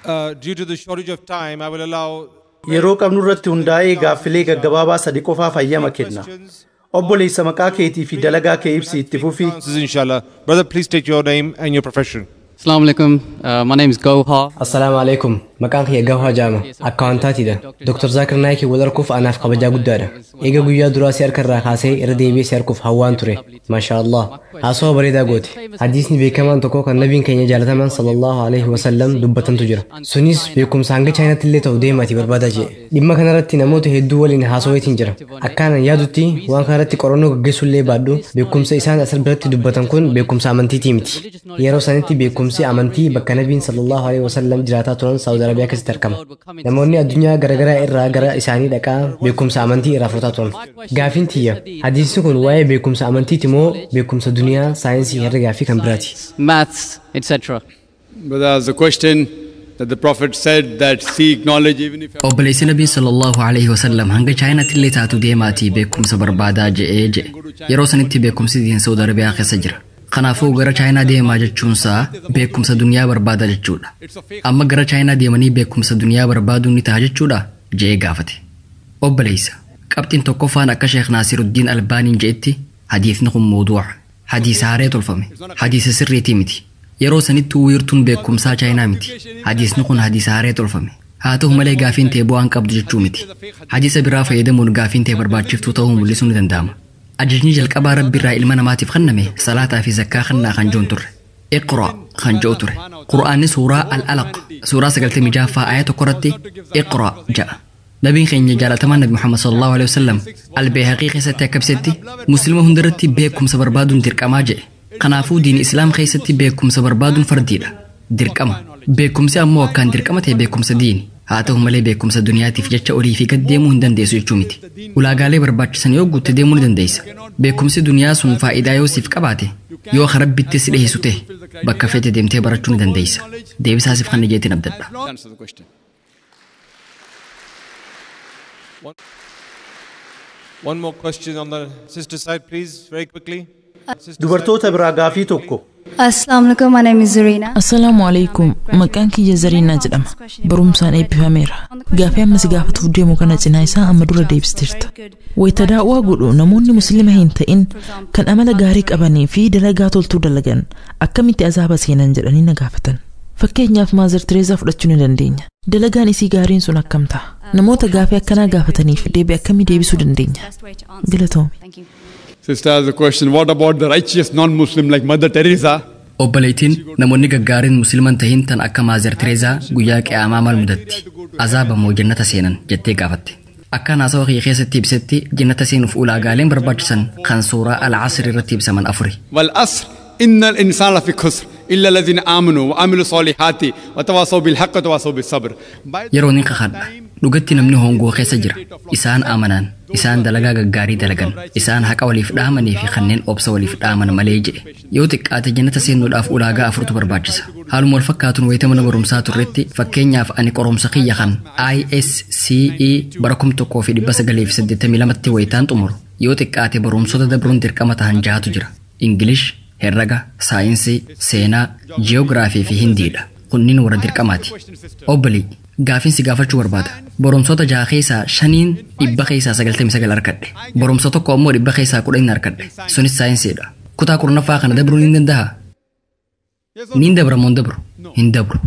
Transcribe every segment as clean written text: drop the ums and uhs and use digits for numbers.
Due to the shortage of time, I will allow Yeroo qabnu irratti hundaa'ee gaaffilee gaggabaabaa sadi qofaaf hayyama kenna. Obboleessa, maqaa keetii fi dalagaa kee ibsi, itti fufi. Answers, inshallah. Brother, please state your name and your profession. Assalamu alaikum. My name is Gohar. Assalaamu alaikum. Maqaan kiyya Gawhaa Jaama. Akkaawuntaatiidha. Dr. Zaakir Naayikii wal arguuf anaaf kabajaa guddaadha. Eega guyyaa duraa si harka irraa kaasee irra deebi'ee si arguuf hawwaan ture. Maasha Allah. Haasawaa bareedaa goote. Hadiisni beekamaan tokko kan nabiin keenya jaalataman sallallahu alaihi wasallam dubbatantu jira. Sunis beekumsa hanga Chaayinaatti illee ta'u deemaati barbaadaa jedhe. Dhimma kanarratti namoota hedduu waliin haasaweetiin jira. Akkaanan yaadutti, waan kanarratti qorannoo gaggeessuu illee baadhu, beekumsa isaan asir biratti dubbatan kun beekumsa amantiitii miti. Yeroo sanitti beekumsi amantii bakka nabiin sallallahu alaihi wasallam jiraataa turan Saawud Arabiyaa keessatti argama. Namoonni addunyaa garaagaraa irraa gara isaanii dhaqaa beekumsa amantii irraa fudhataa turan. Gaafiin tiyya, hadiisni kun waa'ee beekumsa amantiiti moo beekumsa duniyaa, saayinsii, herregaa fi kan biraati? Maths, etc. Brother asked the question that the Prophet said that seek knowledge even if Obboleessi Nabii sallallahu alaihi wasallam hanga Chaayinaatti illee taatu deemaatii beekumsa barbaadaa je'ee je'e. Yeroo sanitti beekumsi diin Saudi Arabiyaa keessa jira. Kanaafuu gara Chaayinaa deemaa jechuunsaa beekumsa duniyaa barbaada jechuudha. Amma gara Chaayinaa deemanii beekumsa duniyaa barbaaduun ni ta'a jechuudha je'ee gaafate. Obboleessa, qabxiin tokkoffaan akka Sheekh Naasiruddiin Albaaniin je'etti hadiisni kun mawduuca. Hadiisa haaree tolfame. Hadiisa sirriitii miti. Yeroo sanitti wiirtuun beekumsaa Chaayinaa miti. Hadiisni kun hadiisa haaree tolfame. Haa ta'u malee gaafiin ta'e bu'aan qabdu jechuu miti. Hadiisa biraa fayyadamuun gaafiin ta'e barbaachiftuu ta'uu mul'isuu ni danda'ama. Ajajni jalqabaa Rabbi irraa ilma namaatiif kenname salaataa fi zakkaa kennaa kan jiru turre. Iqra kan jedhu ture. Qura'aanni suuraa Al-Alaq suuraa 96ffaa aaya 1 irratti iqra jedha. Nabiin keenya jaalatamaan Nabi Muhammad sallallahu alaihi wasallam Al-Bayhaqii keessatti akka ibsetti Muslima hundarratti beekumsa barbaaduun dirqamaa jedhe. Kanaafuu diin Islaam keessatti beekumsa barbaaduun fardiidha. Dirqama. Beekumsi ammoo akkaan dirqama ta'e beekumsa diini. Haa ta'u malee beekumsa duniyaatiif jecha olii fi gad deemuu hin dandeessu jechuu miti. Ulaagaalee barbaachisan yoo guutte deemuu ni dandeessa. Beekumsi duniyaa sun faayidaa yoo siif qabaate, yoo Rabbitti si dhiyeessu ta'e, bakka feete deemtee barachuu ni dandeessa. Deebisaa siif kan jeetiin abdadha. Answer the question. One more question on the sister side, please, very quickly. Sister. Dubartoota biraa gaafii tokko. Assalamu alaikum, my name is Zarina. Assalaamu alaikum. Maqaan kiyya Zariinaa jedhama. Barumsaan eebbifameera. Gaafii amma si gaafatuuf deemu kana cinaa isaa amma dura deebistirta. Wayita daa'waa godhu namoonni Musliima hin ta'in kan amala gaarii qabanii fi dalagaa toltuu dalagan akkamitti azaaba seenan jedhanii na gaafatan. Fakkeenyaaf Mother Teresa fudhachuu ni dandeenya. Dalagaan isii gaariin sun akkam ta'a? Namoota gaafii akkanaa gaafataniif deebii akkamii deebisuu dandeenya? Galatoomi. Thank you. Sister asked the question, what about the righteous non-Muslim like Mother Teresa? Obboleettiin, namoonni gaggaariin Musliiman tahin tan akka Mother Teresa guyyaa qiyaamaa maal mudatti? Azaaba moo jannata seenan jettee gaafatte. Akka haasawa kiyya keessatti ibsetti, jannata seenuuf ulaagaaleen barbaachisan kan suuraa Al-Asr irratti ibsaman afuri. والعصر إن الإنسان لفي خسر إلا الذين آمنوا وعملوا الصالحات وتواصوا بالحق وتواصوا بالصبر. Yeroo ni kakadha. Dhugatti namni hongoo keessa jira. Isaan amanaan, isaan dalagaa gaggaarii dalagan, isaan haqa waliif dhaamanii fi kanneen obsa waliif dhaaman malee jedhe. Yoo xiqqaate jannata seenuudhaaf ulaagaa afurtu barbaachisa. Haaluma wal fakkaatuun wayita mana barumsaa turretti, fakkeenyaaf ani qoromsa kiyya kan ISCE bara 1982tti wayitaan xumuru, yoo xiqqaate barumsota dabruun dirqama tahan jahatu jira. Ingilish, herraga, saayinsii, seenaa, jiyoogiraafii fi Hindiidha. Kunniin warra dirqamaati. Obbolii, gaafiin si gaafachuu barbaada. Barumsoota jaha keessaa shaniin 99% argadhe. Barumsa tokko ammoo 10% argadhe. Sunis saayinsiidha. Kutaa 10ffaa kana dabruun ni danda'a? Niin dabra moo hin dabru? Hin dabru.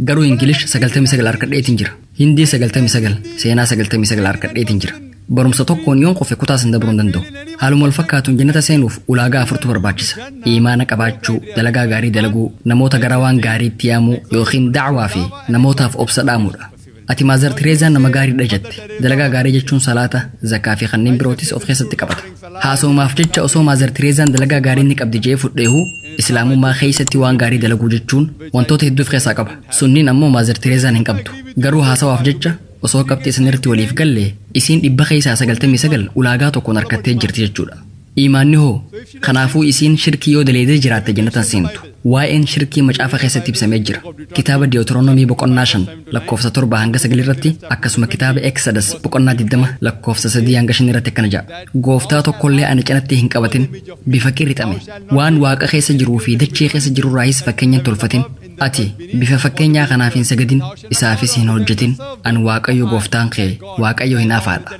Garuu Ingilish 99 argadheetiin jira. Hindii 99, seenaa 99 argadheetiin jira. Barumsa tokkoon yoon qofe kutaa san dabruu hin danda'u. Haaluma wal fakkaatuun jannata seenuuf ulaagaa afurtu barbaachisa. Imaana qabaachuu, dalagaa gaarii dalaguu, namoota gara waan gaariitti yaamuu yookiin da'waa fi namootaaf obsa dhaamuudha. Ati Mother Teresaan nama gaariidha jette. Dalagaa gaarii jechuun salaata, zakaa fi kanneen birootis of keessatti qabata. Haasoomaaf jecha osoo Mother Teresaan dalagaa gaarii ni qabdi jee fudheehu, Islaamummaa keessatti waan gaarii dalaguu jechuun wantoota hedduu of keessaa qaba. Sunniin ammoo Mother Teresaan hin qabdu. Garuu haasawaaf jecha osoo qabxii sanirratti waliif galle, isiin 99% ulaagaa tokkoon harkattee jirti jechuudha. Imaanni hoo? Kanaafuu isiin shirkii yoo daleedee jiraatte jannatan seentu. Waa'een shirkii macaafa keessatti ibsamee jira. Kitaaba Deuteronomii boqonnaa 5 lakkoofsa 7 hanga 9 irratti, akkasuma kitaaba Exodus boqonnaa 20 lakkoofsa 3 hanga 5 irratti akkana jedha. Gooftaa tokkollee ani cinatti hin qabatin, bifa qirixame waan waaqa keessa jiruu fi dachee keessa jirurraayis fakkeenya hin tolfatin. Ati bifa fakkeenyaa kanaaf hin sagadin, isaafis hin hojjetin. An Waaqayyo gooftaan kee, Waaqayyo hin hafaadha.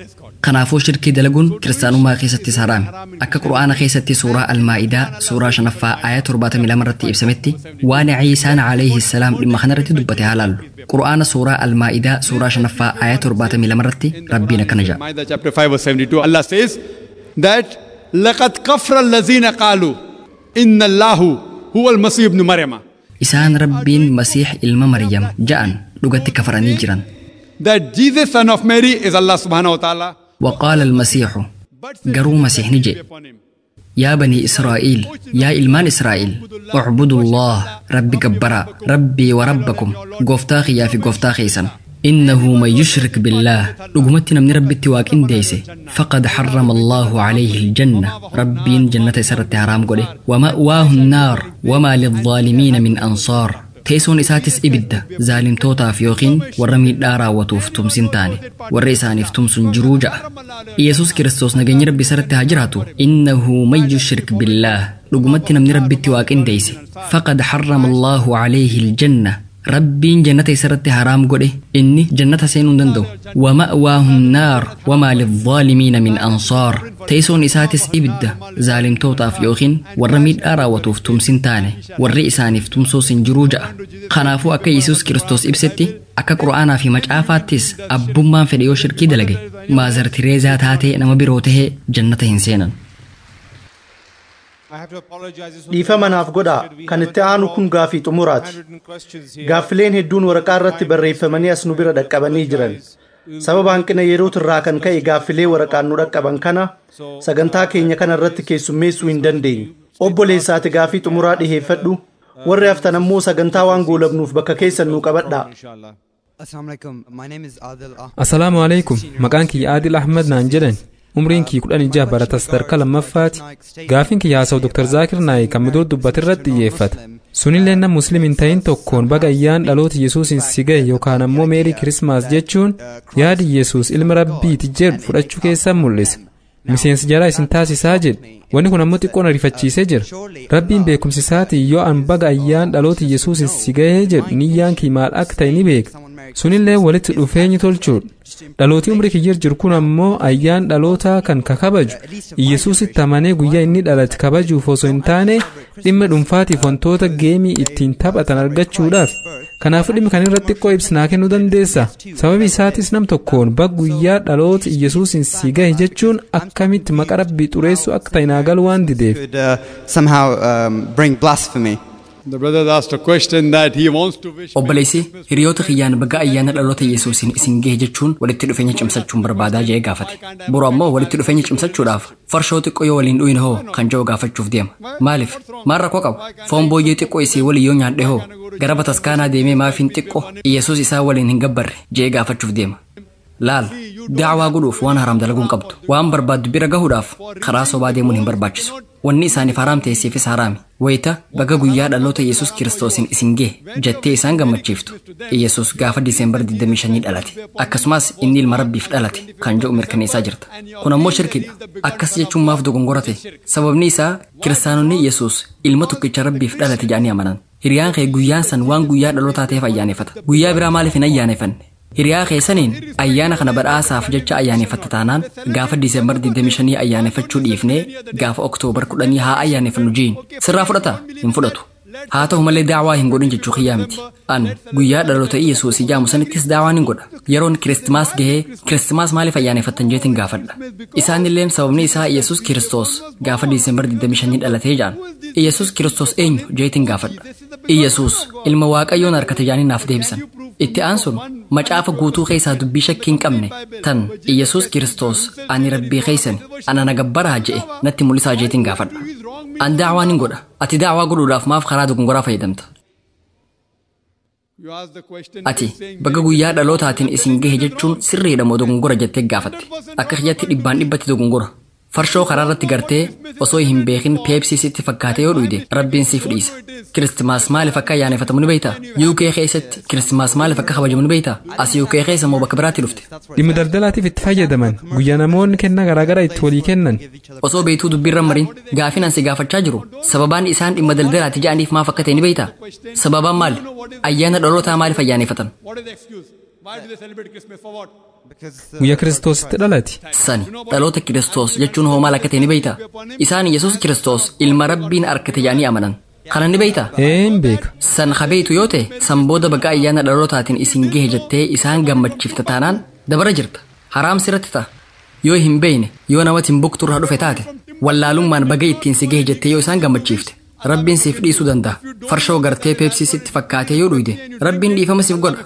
Kanaafuu shirkii dalaguun kiristaanummaa keessattis haraami. Akka Qur'aana keessatti suuraa Almaa'idaa suuraa 5ffaa aaya 72 irratti ibsametti waan Ciisaan alayhi salaam dhimma kanarratti dubbate haa laallu. Qur'aana suuraa Almaa'idaa suuraa 5ffaa aaya 72 irratti Rabbiin akkana jedha. Maida chapter 5 verse 72, Allah says that لَقَدْ كَفْرَ الَّذِينَ قَالُوا إِنَّ اللَّهُ هُوَ الْمَسِيحُ ابْنُ مَرْيَمَ. Isaan Rabbiin Masiih ilma Maryam ja'an dhugatti kafaranii jiran. That Jesus son of Mary is Allah subhanahu wa ta'ala. وقال المسيح garuu Masiih ni jedhe, yaa banii Israa'iil, yaa ilmaan Israa'iil, ucbudu Allah, Rabbi gabbaraa, Rabbii wa rabbakum, gooftaa kiyyaa fi gooftaa keessan. إنه من يشرك بالله dhugumatti namni Rabbitti waaqindeesse فقد حرم الله عليه الجنة Rabbiin jannata isarratti haraam godhe ومأواه النار وما للظالمين من أنصار teessoon isaatis ibidda zaalimtootaaf yookiin warra miidhaa raawwatuuf tumsin taane warra isaaniif tumsun jiruu ja'a. Yesus Kiristoos nageenyi Rabbi isarratti haa jiraatu إنه من يشرك بالله dhugumatti namni Rabbitti waaqindeesse فقد حرم الله عليه الجنة Rabbiin jannata isarratti haraam godhe inni jannata seenuu hin danda'u. ومأواه النار وما للظالمين من أنصار teessoon isaatis ibidda zaalimtootaaf yookiin warra miidhaa raawwatuuf tumsin taane warri isaaniif tumsoos hin jiruu ja'a. Kanaafuu akka Yesus Kiristoos ibsetti akka Qur'aanaa fi macaafaattis abbummaan fedhe yoo shirkii dalage Maazar Tireezaa taatee nama biroo tahee jannata hin seenan. Dhiifama naaf godhaa, kan itti aanu kun gaafii xumuraati. Gaaffileen hedduun waraqaa irratti barreeffamanii as nu bira dhaqqabanii jiran. Sababa hanqina yerootirraa kan ka'e gaaffilee waraqaan nu dhaqqaban kana sagantaa keenya kana irratti keessummeessuu hin dandeenyu. Obboleessaati gaafii xumuraa dhiheeffadhu. Warri haftan ammoo sagantaa waan goolabnuuf bakka keessan nu qabadhaa. Assalaamu alaikum. Maqaan kiyya Adil Ahmad naan jedhan. Umriin kiyya 16 barata sadarkaa lammaffaati. Gaafiin kiyya haasawu Dr. Zaakir Naayik kan dur dubbate irratti xiyyeeffata. Sunillee nama muslim hin ta'in tokkoon baga ayyaan dhaloota Yesuusin si gahe yookaan ammoo Meerii Kirismaas jechuun yaadi Yesuus ilma Rabbiiti jedhu fudhachuu keessan mul'isa. Miseensi jaraa isin taasisaa jedhe. Wanni kun ammoo xiqqoon ariifachiisee jira. Rabbiin beekumsi isaatiin yoo an baga ayyaan dhaloota Yesuusin si gahee jedhu niyyaan kii maal akka ta'e ni beeka. Sunillee walitti dhufeenyi tolchuudha. Dhalootii umrii kiyyir jiru kun ammoo ayyaan dhalootaa kan kakabaju Yesuusitti amanee guyyaa inni dhalate kabajuuf osoo hin taane dhimma dhuunfaatiif wantoota geemii ittiin taphatan argachuudhaaf. Kanaafuu dhimmi kan irratti xiqqoo ibsinaa kennuu dandeessa. Sababi isaatis nam tokkoon baga guyyaa dhaloota Yesuusin si gahe jechuun akkamitti maqa Rabbii xureessuu akka ta'e naa galu waan dideef. The brother asked a question that he wants to wish. Obboleessi hiriyoota kiyyaan baga ayyaana dhaloota Yesuusin isin gahe jechuun walitti dhufeenya cimsachuun barbaadaa jedhee gaafate. Boru ammoo walitti dhufeenya cimsachuudhaaf farshoo xiqqoo yoo waliin dhuyin hoo kan jedhu gaafachuuf deema. Maaliif? Maal rakkoo qaba? Foon booyyee xiqqoo isii waliin yoo nyaadhe hoo gara bataskaanaa deemee maafiin xiqqoo Yesuus isaa waliin hin gabbarre jedhee gaafachuuf deema. Laal, daawaa godhuuf waan haram dalaguun qabdu. Waan barbaaddu bira gahuudhaaf karaa sobaa deemuun hin barbaachisu. Wanni isaaniif haraam ta'eesiifis haraami. Wayita baga guyyaa dhaloota Yesuus Kiristoosin isin gahe jettee isaan gammachiiftu. Yesuus gaafa Diseembar 25 dhalate. Akkasumas inni ilma Rabbiif dhalate kan jedhu mirkaneessaa jirta. Kun ammoo shirkidha. Akkas jechuun maaf dogongora ta'e? Sababni isaa kiristaanonni Yesuus ilma tokkicha Rabbiif dhalate jedhanii amanan. Hiriyaan kee guyyaan san waan guyyaa dhalootaa ta'eef ayyaaneffata. Guyyaa biraa maaliif hin ayyaaneffanne? Hiriyaa keessaniin ayyaana kana badhaasaaf jecha ayyaaneffatta taanaan gaafa Diseembar 25 ayyaaneffachuu dhiifnee gaafa Oktoobar 10 haa ayyaaneffannu jiin. Sirraa fudhata? Hin fudhatu. Haa ta'u malee daawaa hin godhin jechuu kiyyaa miti. An guyyaa dhaloota Yesuus ijaamu sanittis daawaa hin godha. Yeroon Kiristimaas gahee Kiristimaas maaliif ayyaaneffattan jeetiin gaafadha. Isaan illee sababni isaa Yesuus Kiristoos gaafa Diseembar 25 dhalatee jaan. Yesuus Kiristoos eenyu jeetiin gaafadha. Yesuus ilma Waaqayyoon harkate jaanii naaf deebisan. Itti aansuun macaafa guutuu keessaa dubbii shakkii hin qabne tan Yesuus Kiristoos ani Rabbii keessan ana na gabbaraa je'e natti mul'isaa jeetiin gaafadha. An daawaa nin godha. Ati daawaa godhuudhaaf maaf karaa dogongoraa fayyadamta? Ati baga guyyaa dhalootaatiin isin gahe jechuun sirriidha moo dogongora jettee gaafatte? Akka kiyyatti 100% dogongora. Farshoo karaa irratti gartee osoo hin beekin Peepsii sitti fakkaatee yoo dhuyde, Rabbiin siif dhiisa. Kiristimaas maaliif akka ayyaaneffatamu ni beektaa? UK keessatti Kiristimaas maaliif akka kabajamu ni beektaa? As UK keessa moo bakka biraatti dhufte? Dhimma daldalaatiif itti fayyadaman, guyyaa namoonni kennaa garaagaraa itti walii kennan. Osoo beektuu dubbiirra marin. Gaafin an si gaafachaa jiru, sababaan isaan dhimma daldalaati ja'aniif maaf akka ta'e ni beektaa? Sababaan maali? Ayyaana dhalootaa maaliif ayyaaneffatan? Guyyaa Kiristoositti dhalate. Sani dhaloota Kiristoos jechuun hoo maal akka ta'e ni beektaa? Isaan Yesuus Kiristoos ilma Rabbiin argate jedhanii amanan. Kana ni beektaa? Een beeka. San kabeeytu yoo ta'e, san booda baga ayyaana dhalootaatiin isin gahe jettee isaan gammachiifta taanaan dabara jirta. Haraam sirratti ta'a. Yoo hin beeyne, yoo nama Timbuktu irraa dhufe taate, wallaalummaan baga ittiin si gahe jettee yoo isaan gammachiifte, Rabbiin siif dhiisuu danda'a. Farshoo gartee Peepsii sitti fakkaatee yoo dhuyde, Rabbiin dhiifama siif godha.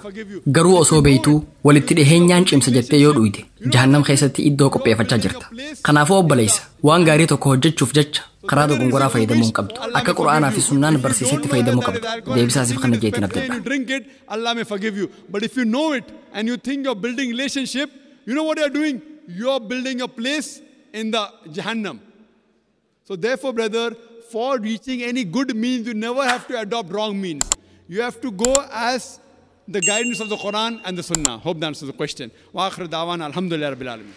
Garuu osoo beeytuu walitti dhiheenyaan cimsa jettee yoo dhuyde, jahannam keessatti iddoo qopheeffachaa jirta. Kanaafuu obboleessa, waan gaarii tokko hojjechuuf jecha karaa dogongoraa fayyadamuu hin qabdu. Akka Qura'aanaa fi Sunnaan barsiisetti fayyadamuu qabda. Deebisaa siif kana jeetiin abdadha. You drink it, Allah may forgive you. But if you know it and you think you're building relationship, you know what you're doing? You're building a place in the Jahannam. So therefore, brother, for reaching any good means, you never have to adopt wrong means. You have to go as the guidance of the Quran and the Sunnah. Hope that answers the question. Wa akhir da'wana alhamdulillah rabbil alamin.